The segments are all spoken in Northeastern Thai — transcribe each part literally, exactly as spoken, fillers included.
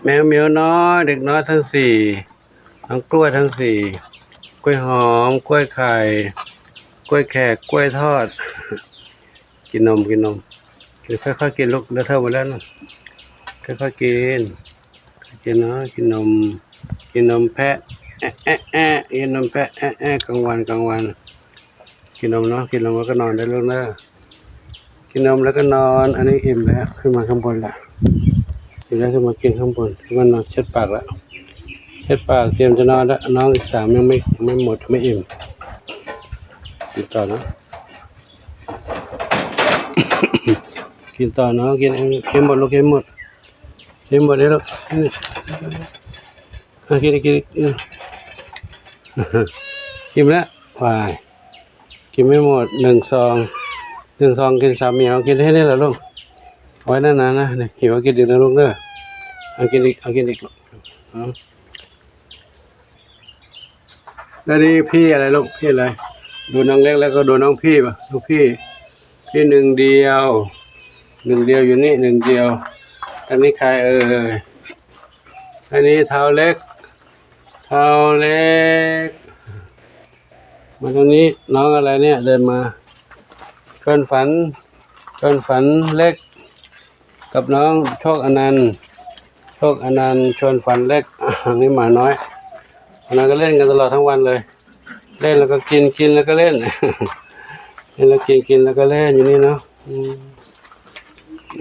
แมวเหมียวน้อย เด็กน้อยทั้งสี่ น้องกล้วยทั้งสี่ กล้วยหอม กล้วยไข่ กล้วยแขก กล้วยทอด กินนม กินนม กิน ค่อยๆกินลูก เลอะเทอะหมดแล้วนะ ค่อยๆกิน กินเนาะ กินนม กินนมแพะ แอะแอะแอะ กินนมแพะ แอะแอะ กลางวัน กลางวัน กินนมเนาะ กินนมแล้วก็นอนได้ลูกเด้อ กินนมแล้วก็นอน อันนี้อิ่มแล้ว ขึ้นมาข้างบนละ อิ่มแล้วขึ้นมากินข้างบน ขึ้นมานอนเช็ดปากละ เช็ดปาก เตรียมจะนอนละ น้องอีกสามยังไม่ ไม่หมด ไม่อิ่ม กินต่อนะ กินต่อเนาะ กิน กินหมดลูก กินหมด กินหมดเลยลูก อ่ะ กินอีก กินอีก อืม อิ่มแล้ว วาย กินไม่หมด หนึ่งซอง หนึ่งซอง กินสามเหมียว กินให้ได้เหรอลูก เอาไว้นานๆนะ เนี่ย หิวกินอีกนะลูกเด้อ เอากินอีก เอากินอีก เอา แล้วนี่พี่อะไรลูก พี่อะไร ดูน้องเล็กแล้วก็ดูน้องพี่ป่ะ ลูกพี่ พี่หนึ่งเดียว หนึ่งเดียวอยู่นี่ หนึ่งเดียว อันนี้ใครเอ่ย อันนี้เท้าเล็ก เท้าเล็ก มาตรงนี้ น้องอะไรเนี่ย เดินมา ชวนฝัน ชวนฝันเล็ก กับน้องโชคอนันต์ โชคอนันต์ ชวนฝันเล็ก อ่ะ อันนี้หมาน้อย อันนั้นก็เล่นกันตลอดทั้งวันเลย เล่นแล้วก็กิน กินแล้วก็เล่น เล่นแล้วกิน กินแล้วก็เล่นอยู่นี่เนาะ อืม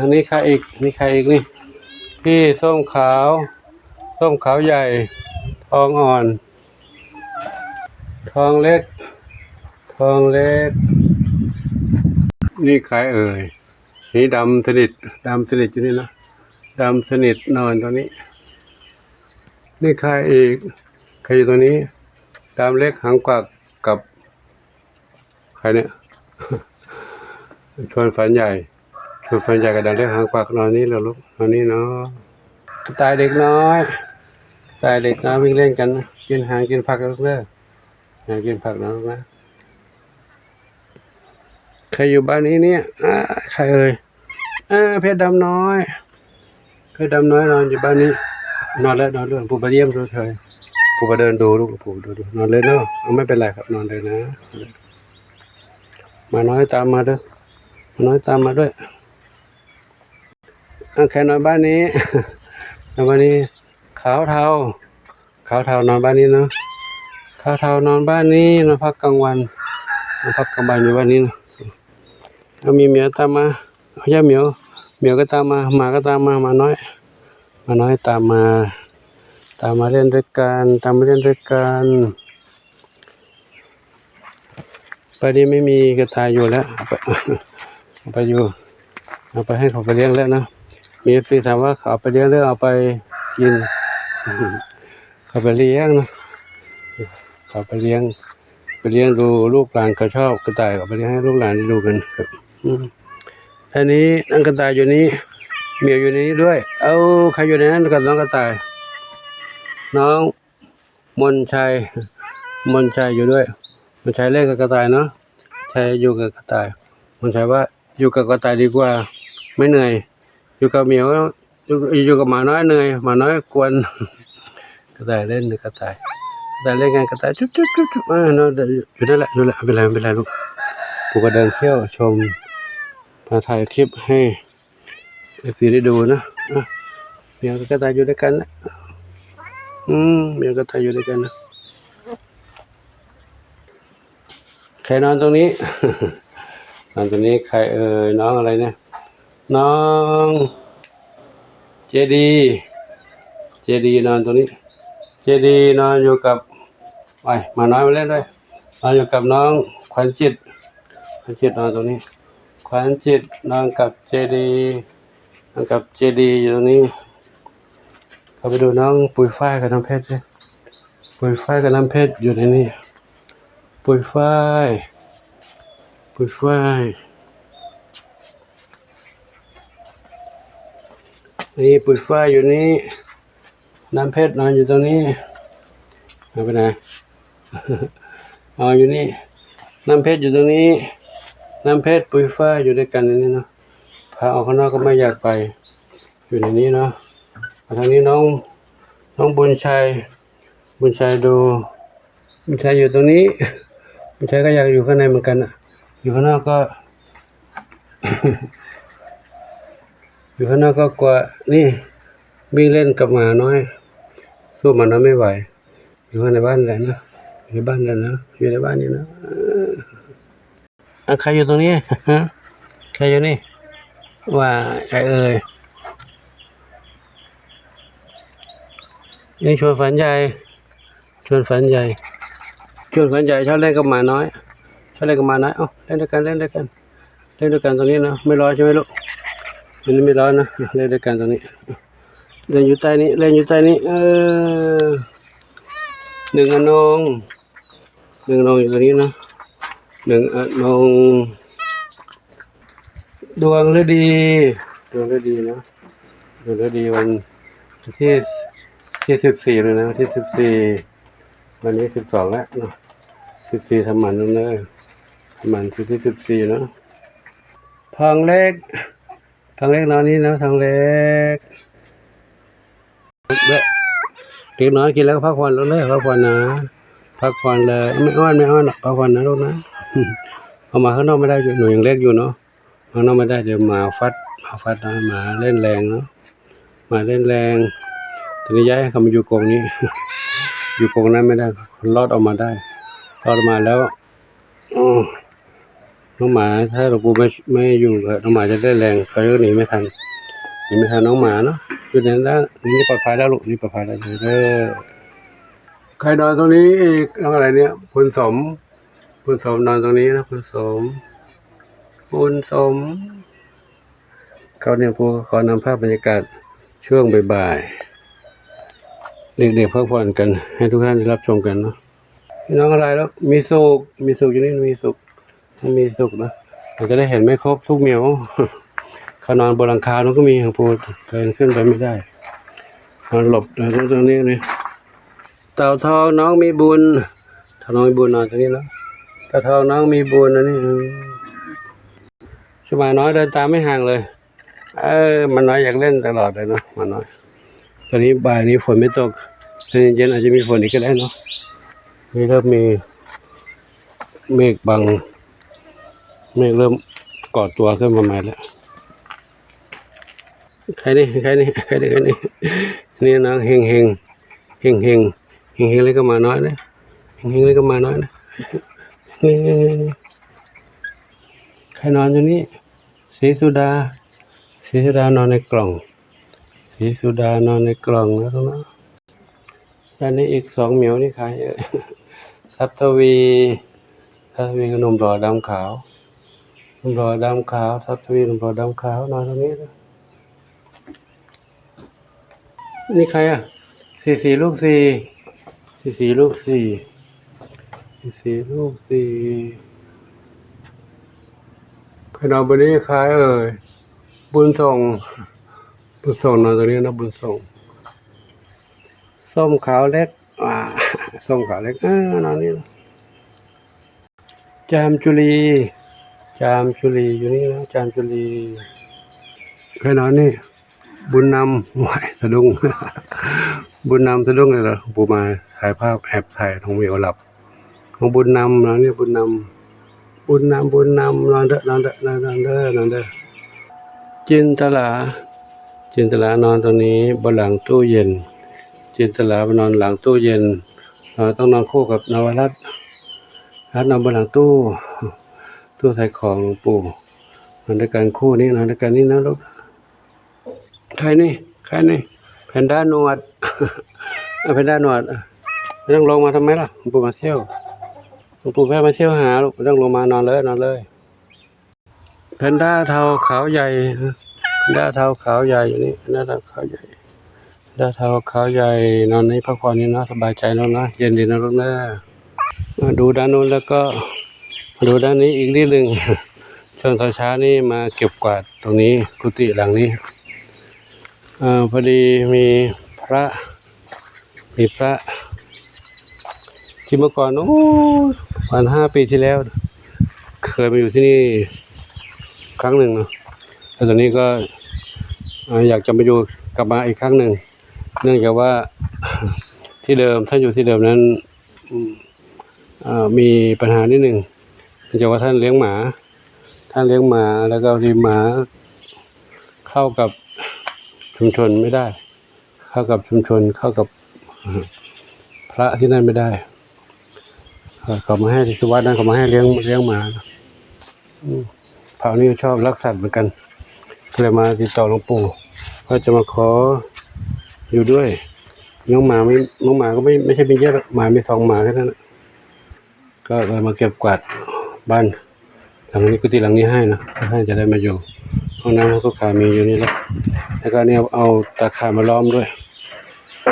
อันนี้ใครอีก นี่ใครอีกนี่ พี่ส้มขาว ส้มขาวใหญ่ ทองอ่อน ทองเล็ก ทองเล็ก นี่ใครเอ่ย นี่ดำสนิท ดำสนิทอยู่นี่นะ ดำสนิทนอนตรงนี้ นี่ใครอีก ใครอยู่ตรงนี้ ดำเล็กหางกวักกับ ใครเนี่ย ชวนฝันใหญ่ ชวนฝันใหญ่กับดำเล็กหางกวักนอนนี่แล้วลูก นอนนี่เนาะ กระต่ายเด็กน้อย กระต่ายเด็กน้อยวิ่งเล่นกันนะ กินหางกินผักลูกเด้อ หางกินผักนะลูกนะ ใครอยู่บ้านนี้เนี่ย อ่า ใครเอ่ย อ่า เพชรดำน้อย เพชรดำน้อยนอนอยู่บ้านนี้ นอนแล้ว นอนด้วย ปู่ไปเยี่ยมดูเฉย ปู่ไปเดินดูลูก ปู่ดูดู นอนเลยเนาะ เอา ไม่เป็นไรครับ นอนเลยนะ หมาน้อยตามมาเด้อ หมาน้อยตามมาด้วย อ่ะ ใครนอนบ้านนี้ นอนบ้านนี้ ขาวเทา ขาวเทานอนบ้านนี้เนาะ ขาวเทานอนบ้านนี้ นอนพักกลางวัน นอนพักกลางวันอยู่บ้านนี้เนาะ เอา มีเหมียวตามมา เอา ย่าเหมียว เหมียวก็ตามมา หมาก็ตามมา หมาน้อย หมาน้อยตามมา ตามมาเล่นด้วยกัน ตามมาเล่นด้วยกัน บ้านนี้ไม่มีกระต่ายอยู่แล้ว เอาไป เอาไปอยู่ เอาไปให้เขาไปเลี้ยงแล้วนะ มีเอฟซีถามว่าเขาเอาไปเลี้ยงหรือเอาไปกิน เขาไปเลี้ยงนะ เขาไปเลี้ยง ไปเลี้ยงดู ลูกหลานเขาชอบกระต่าย เอาไปเลี้ยงให้ลูกหลานดูกันครับ อืม อันนี้นั่งกระต่ายอยู่นี้ เหมียวอยู่ในนี้ด้วย เอา ใครอยู่ในนั้นกับน้องกระต่าย น้องมนชัย มนชัยอยู่ด้วย มนชัยเล่นกับกระต่ายเนาะ ชัยอยู่กับกระต่าย มนชัยว่าอยู่กับกระต่ายดีกว่า ไม่เหนื่อย อยู่กับเหมียว อยู่ อยู่กับหมาน้อยเหนื่อย หมาน้อยกวน กระต่ายเล่น กระต่าย กระต่ายเล่นกัน กระต่ายจุ๊บจุ๊บจุ๊บจุ๊บ อ่า เนาะ อยู่นั่นแหละ อยู่นั่นแหละ ไม่เป็นไร ไม่เป็นไรลูก ปู่ก็เดินเที่ยวชม มาถ่ายคลิปให้เอฟซีได้ดูนะ อ่ะ เหมียวกับกระต่ายอยู่ด้วยกันนะ อืม เหมียวกับกระต่ายอยู่ด้วยกันนะ ใครนอนตรงนี้ นอนตรงนี้ใครเอ่ย น้องอะไรเนี่ย น้องเจดี เจดีนอนตรงนี้ เจดีนอนอยู่กับ ไอ้ หมาน้อยมาเล่นด้วย นอนอยู่กับน้องขวัญจิต ขวัญจิตนอนตรงนี้ ขวัญจิตนอนกับเจดี นอนกับเจดีอยู่ตรงนี้ เข้าไปดูน้องปุยฝ้ายกับน้องเพชรสิ ปุยฝ้ายกับน้องเพชรอยู่ในนี้ ปุยฝ้าย ปุยฝ้าย นี่ปุยฝ้ายอยู่นี่ น้ำเพชรนอนอยู่ตรงนี้ เอาไปไหน อ๋อ อยู่นี่ น้ำเพชรอยู่ตรงนี้ น้ำเพชรปุยฝ้ายอยู่ด้วยกันในนี้เนาะ พาออกข้างนอกก็ไม่อยากไป อยู่ในนี้เนาะ ทางนี้น้อง น้องบุญชัย บุญชัยดู บุญชัยอยู่ตรงนี้ บุญชัยก็อยากอยู่ข้างในเหมือนกันอะ อยู่ข้างนอกก็ อยู่ข้างนอกก็กลัว นี่ วิ่งเล่นกับหมาน้อย สู้หมาน้อยไม่ไหว อยู่ข้างในบ้านเลยนะ อยู่ในบ้านเลยนะ อยู่ในบ้านนี่นะ เออ อ่ะ ใครอยู่ตรงนี้ ใครอยู่นี่ ว่าใครเอ่ย นี่ชวนฝันใหญ่ ชวนฝันใหญ่ ชวนฝันใหญ่ชอบเล่นกับหมาน้อย ชอบเล่นกับหมาน้อย เอ้า เล่นด้วยกัน เล่นด้วยกัน เล่นด้วยกันตรงนี้นะ ไม่ร้อนใช่ไหมลูก อันนี้ไม่ร้อนนะ เล่นด้วยกันตรงนี้ เล่นอยู่ใต้นี้ เล่นอยู่ใต้นี้ เออ หนึ่งอนง หนึ่งอนงอยู่ตรงนี้นะ หนึ่งอนง ดวงฤดี ดวงฤดีนะ ดวงฤดีวันที่ ที่สิบสี่เลยนะ ที่สิบสี่ วันนี้สิบสองแล้วเนาะ สิบสี่ ทำหมันแล้วเนอะ ทำหมันคือที่สิบสี่เนาะ ทองเล็ก ทองเล็กนอนนี่นะ ทองเล็ก เด็กน้อยกินแล้วก็พักผ่อนลงเลย พักผ่อนนะ พักผ่อนเลย ไม่อ้อน ไม่อ้อนหรอก พักผ่อนนะลูกนะ เอามาข้างนอกไม่ได้ หนูยังเล็กอยู่เนาะ ข้างนอกไม่ได้ เดี๋ยวหมาฟัด หมาฟัดนะ หมาเล่นแรงเนาะ หมาเล่นแรง ทีนี้ย้ายเขามาอยู่กรงนี้ อยู่กรงนั้นไม่ได้ รอดออกมาได้ รอดออกมาแล้ว อ๋อ น้องหมา ถ้าหลวงปู่ไม่ ไม่อยู่ก็น้องหมาจะเล่นแรง เขาจะหนีไม่ทัน หนีไม่ทันน้องหมาเนาะ อยู่ในนั้น นี่ปลอดภัยแล้วลูก นี่ปลอดภัยแล้ว เออ ใครนอนตรงนี้อีก น้องอะไรเนี่ย บุญสม บุญสมนอนตรงนี้นะ บุญสม บุญสม เขาเนี่ย ปู่ขอนำภาพบรรยากาศช่วงบ่ายๆ เด็กๆพักผ่อนกัน ให้ทุกท่านได้รับชมกันเนาะ พี่น้องอะไรแล้ว มีสุข มีสุขอยู่นี่ มีสุข มีสุขนะ เราจะได้เห็นไม่ครบทุกเหมียว เขานอนบนหลังคา มันก็มีของปู่ เดินขึ้นไปไม่ได้ นอนหลบ นอนตรงนี้นี่ เต่าทองน้องมีบุญ เต่าน้องมีบุญนอนตรงนี้แล้ว เต่าทองน้องมีบุญนะนี่ อืม เจ้าหมาน้อยเดินตามไม่ห่างเลย เออ หมาน้อยอยากเล่นตลอดเลยเนาะ หมาน้อย ตอนนี้บ่ายนี้ฝนไม่ตก เย็นๆอาจจะมีฝนอีกก็ได้เนาะ นี่เริ่มมีเมฆบัง เมฆเริ่มก่อตัวขึ้นมาใหม่แล้ว ใครนี่ ใครนี่ ใครนี่ ใครนี่ นี่นางเฮงเฮง เฮงเฮง เฮงเฮงเลยก็มาน้อยนะ เฮงเฮงเลยก็มาน้อยนะ นี่ ใครนอนอยู่นี่ ศรีสุดา ศรีสุดานอนในกล่อง ศรีสุดานอนในกล่องแล้วนะ ด้านนี้อีกสองเหมียวนี่ใครเอ่ย ทรัพย์ทวี ทรัพย์ทวีกับหนุ่มหล่อดำขาว หนุ่มหล่อดำขาว ทรัพย์ทวี หนุ่มหล่อดำขาว นอนตรงนี้นะ นี่ใครอ่ะ สี่สี่ลูกสี่ สี่สี่ลูกสี่ สี่สี่ลูกสี่ ใครนอนบนนี้ใครเอ่ย บุญส่ง บุญส่งนอนตรงนี้นะ บุญส่ง ส้มขาวเล็ก อ่า ส้มขาวเล็ก เออ นอนนี่นะ จามจุลี จามจุลีอยู่นี่นะ จามจุลี ใครนอนนี่ บุญนำ โอ้ย สะดุ้ง บุญนำสะดุ้งเลยเหรอ ปู่มาถ่ายภาพแอบถ่ายน้องเหมียวหลับ ของบุญนำนะเนี่ย บุญนำ บุญนำ บุญนำ นอนเด้อ นอนเด้อ นอนเด้อ นอนเด้อ จินตลา จินตลานอนตรงนี้ บนหลังตู้เย็น จินตลาไปนอนหลังตู้เย็น นอน ต้องนอนคู่กับนวรัตน์ รัตน์นอนบนหลังตู้ ตู้ใส่ของหลวงปู่ นอนด้วยกันคู่นี้ นอนด้วยกันนี่นะลูก ใครนี่ ใครนี่ แพนด้าหนวด เอาแพนด้าหนวด อ่ะ ไม่ต้องลงมาทำไมล่ะ หลวงปู่มาเที่ยว หลวงปู่แค่มาเที่ยวหาลูก ไม่ต้องลงมานอนเลย นอนเลย แพนด้าเทาขาวใหญ่ แพนด้าเทาขาวใหญ่อยู่นี่ แพนด้าเทาขาวใหญ่ แพนด้าเทาขาวใหญ่ นอนนี่พักผ่อนนี่เนาะ สบายใจแล้วนะ เย็นดีนะลูกนะ มาดูด้านนู้นแล้วก็มาดูด้านนี้อีกนิดหนึ่ง ช่วงตอนเช้านี่มาเก็บกวาดตรงนี้ กุฏิหลังนี้ เอ่อ พอดีมีพระ มีพระ ที่เมื่อก่อน โอ้ ประมาณห้าปีที่แล้ว เคยมาอยู่ที่นี่ครั้งหนึ่งเนาะ แล้วตอนนี้ก็ เอ่อ อยากจะมาอยู่ กลับมาอีกครั้งหนึ่ง เนื่องจากว่า ที่เดิม ท่านอยู่ที่เดิมนั้น อืม เอ่อ มีปัญหานิดหนึ่ง เนื่องจากว่าท่านเลี้ยงหมา ท่านเลี้ยงหมา แล้วก็พอดีหมาเข้ากับชุมชนไม่ได้ เข้ากับชุมชน เข้ากับ เอ่อ พระที่นั่นไม่ได้ เอ่อ เขามาให้ ที่วัดนั้นเขามาให้เลี้ยง เลี้ยงหมา อืม พระนี่ชอบรักสัตว์เหมือนกัน ก็เลยมาติดต่อหลวงปู่ ก็จะมาขออยู่ด้วย น้องหมาไม่ น้องหมาก็ไม่ ไม่ใช่มีเยอะหรอก หมามีสองหมาแค่นั้นน่ะ ก็เลยมาเก็บกวาดบ้านหลังนี้ กุฏิหลังนี้ให้นะ ท่านจะได้มาอยู่ ห้องน้ำห้องสุขามีอยู่นี่แหละ แล้วก็เนี่ยเอาตาข่ายมาล้อมด้วย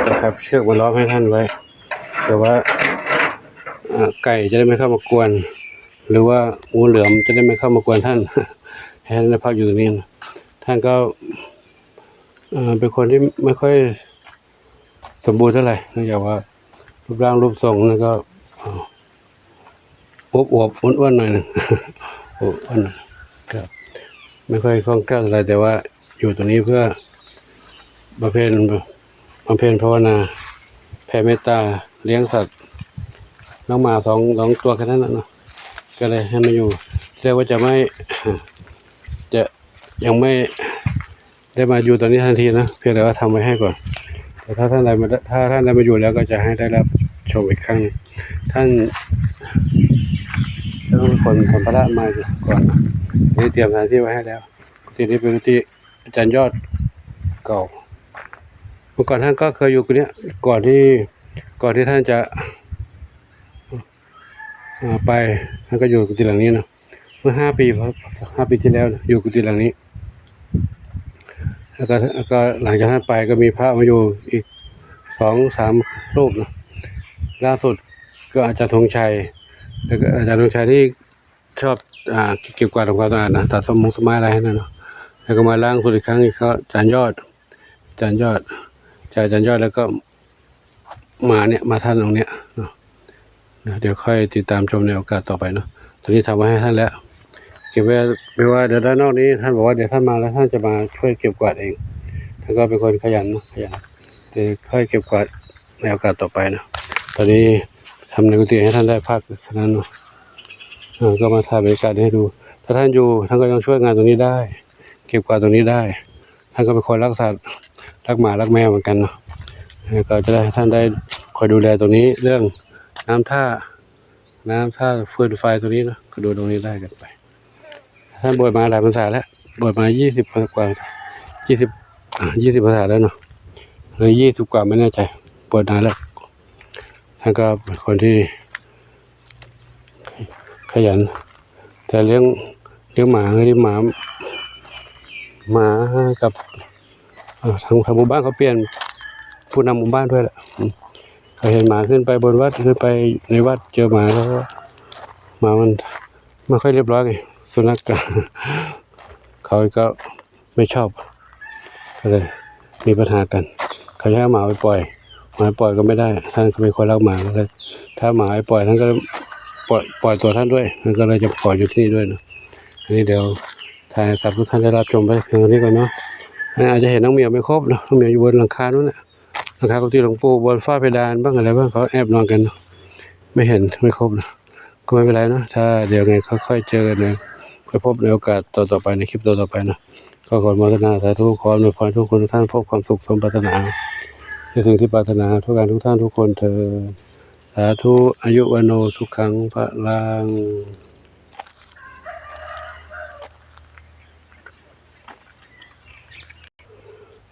ตาข่ายเชือกมาล้อมให้ท่านไว้ แต่ว่า เอ่อ ไก่จะได้ไม่เข้ามากวน หรือว่างูเหลือมจะได้ไม่เข้ามากวนท่าน ให้ท่านได้พักอยู่ตรงนี้นะ ท่านก็ เอ่อ เป็นคนที่ไม่ค่อยสมบูรณ์เท่าไหร่ เนื่องจากว่ารูปร่างรูปทรงนั่นก็ เอ่อ อวบๆ อ้วนๆ หน่อยหนึ่ง อ้วนๆ หน่อย ครับ ไม่ค่อยคล่องแคล่วเท่าไหร่ แต่ว่าอยู่ตรงนี้เพื่อบำเพ็ญ บำเพ็ญภาวนา แผ่เมตตา เลี้ยงสัตว์ น้องหมาสอง สองตัวแค่นั้นน่ะเนาะ ก็เลยให้มาอยู่ เรียกว่าจะไม่ จะยังไม่ได้มาอยู่ตอนนี้ทันทีนะ เพียงแต่ว่าทำไว้ให้ก่อน แต่ถ้าท่านใดมา ถ้าท่านใดมาอยู่แล้วก็จะให้ได้รับชมอีกครั้งหนึ่ง ท่านต้องขนสัมภาระมาก่อนนะ นี่เตรียมสถานที่ไว้ให้แล้ว กุฏินี้เป็นกุฏิอาจารย์ยอดเก่า เมื่อก่อนท่านก็เคยอยู่กุฏิเนี้ย ก่อนที่ ก่อนที่ท่านจะ อ่า ไป ท่านก็อยู่กุฏิหลังนี้เนาะ เมื่อห้าปี ห้าปีที่แล้วนะ อยู่กุฏิหลังนี้ แล้วก็ แล้วก็หลังจากท่านไปก็มีพระมาอยู่อีกสองสามรูปนะ ล่าสุดก็อาจารย์ธงชัย แล้วก็อาจารย์ธงชัยที่ชอบ อ่า เก็บกวาดทำความสะอาดนะ ตัดต้นมงต้นไม้อะไรให้นั่นเนาะ แล้วก็มาล่าสุดอีกครั้งอีกก็อาจารย์ยอด อาจารย์ยอด จากอาจารย์ยอดแล้วก็มาเนี่ย มาท่านตรงเนี้ยเนาะ นะ เดี๋ยวค่อยติดตามชมในโอกาสต่อไปเนาะ ตอนนี้ทำไว้ให้ท่านแล้ว เก็บไว้ ไม่ว่าเดี๋ยวด้านนอกนี้ ท่านบอกว่าเดี๋ยวท่านมาแล้วท่านจะมาช่วยเก็บกวาดเอง ท่านก็เป็นคนขยันเนาะ ขยัน เดี๋ยวค่อยเก็บกวาดในโอกาสต่อไปนะ ตอนนี้ทำในกุฏิให้ท่านได้พักเท่านั้นเนาะ เออ ก็มาถ่ายบรรยากาศให้ดู ถ้าท่านอยู่ ท่านก็ยังช่วยงานตรงนี้ได้ เก็บกวาดตรงนี้ได้ ท่านก็เป็นคนรักสัตว์ รักหมา รักแมวเหมือนกันเนาะ เออ ก็จะได้ ท่านได้คอยดูแลตรงนี้ เรื่องน้ำท่า น้ำท่าฟืนไฟตรงนี้เนาะ ก็ดูตรงนี้ได้กันไป ท่านบวชมาหลายพรรษาแล้ว บวชมายี่สิบกว่า ยี่สิบ อ่า ยี่สิบพรรษาแล้วเนาะ หรือยี่สิบกว่าไม่แน่ใจ บวชนานแล้ว ท่านก็เป็นคนที่ขยัน แต่เลี้ยง เลี้ยงหมา เลี้ยงหมา หมากับ อ่า ทาง ทางหมู่บ้านเขาเปลี่ยนผู้นำหมู่บ้านด้วยแหละ อืม เขาเห็นหมาขึ้นไปบนวัด ขึ้นไปในวัดเจอหมาแล้วก็ หมามันไม่ค่อยเรียบร้อยไง สุนัขก็ เขาก็ไม่ชอบ ก็เลยมีปัญหากัน เขาจะให้หมาไปปล่อย หมาปล่อยก็ไม่ได้ ท่านก็เป็นคนรักหมา ก็เลย ถ้าหมาไปปล่อย ท่านก็ปล่อย ปล่อยตัวท่านด้วย ท่านก็เลยจะขออยู่ที่นี่ด้วยนะ อันนี้เดี๋ยวถ่ายให้กับทุกท่านได้รับชมไปเพียงเท่านี้ก่อนเนาะ อันนี้อาจจะเห็นน้องเหมียวไม่ครบเนาะ น้องเหมียวอยู่บนหลังคานู้นน่ะ หลังคากุฏิหลวงปู่ บนฝ้าเพดานบ้างอะไรบ้าง เขาแอบนอนกันเนาะ ไม่เห็น ไม่ครบนะ ก็ไม่เป็นไรเนาะ ถ้าเดี๋ยวไงค่อยๆเจอกันนะ ค่อยพบในโอกาสต่อๆไป ในคลิปต่อๆไปนะ ก็ขออนุโมทนาสาธุ ขออำนวยพรทุกคนทุกท่านพบความสุขสมปรารถนา ในสิ่งที่ปรารถนาทุกการทุกท่านทุกคนเทอญ สาธุ อายุวัณโณ สุขัง พลัง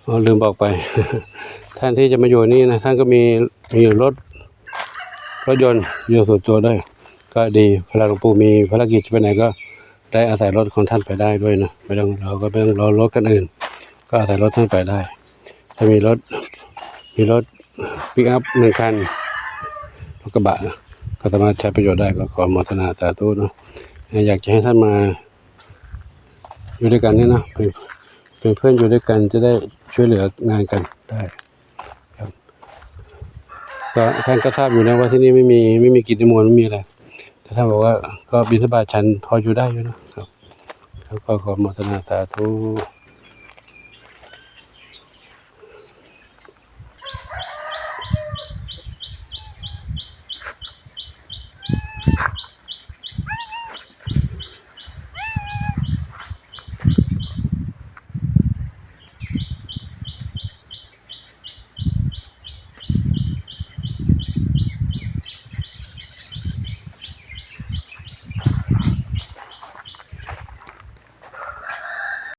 อ๋อ ลืมบอกไป ท่านที่จะมาอยู่นี่นะ ท่านก็มี มีรถ รถยนต์อยู่ส่วนตัวด้วย ก็ดี เวลาหลวงปู่มีภารกิจจะไปไหนก็ได้อาศัยรถของท่านไปได้ด้วยนะ ไม่ต้อง เราก็ไม่ต้องรอรถคันอื่น ก็อาศัยรถท่านไปได้ ถ้ามีรถ มีรถปิกอัพหนึ่งคัน รถกระบะนะ ก็สามารถใช้ประโยชน์ได้ ก็ขออนุโมทนาสาธุเนาะ อยากจะให้ท่านมาอยู่ด้วยกันเนี่ยนะ เป็น เป็นเพื่อนอยู่ด้วยกัน จะได้ช่วยเหลืองานกันได้ครับ ก็ท่านก็ทราบอยู่นะว่าที่นี่ไม่มี ไม่มีกิจนิมนต์ ไม่มีอะไร แต่ท่านบอกว่าก็บิณฑบาตฉันพออยู่ได้อยู่นะครับ แล้วก็ขออนุโมทนาสาธุ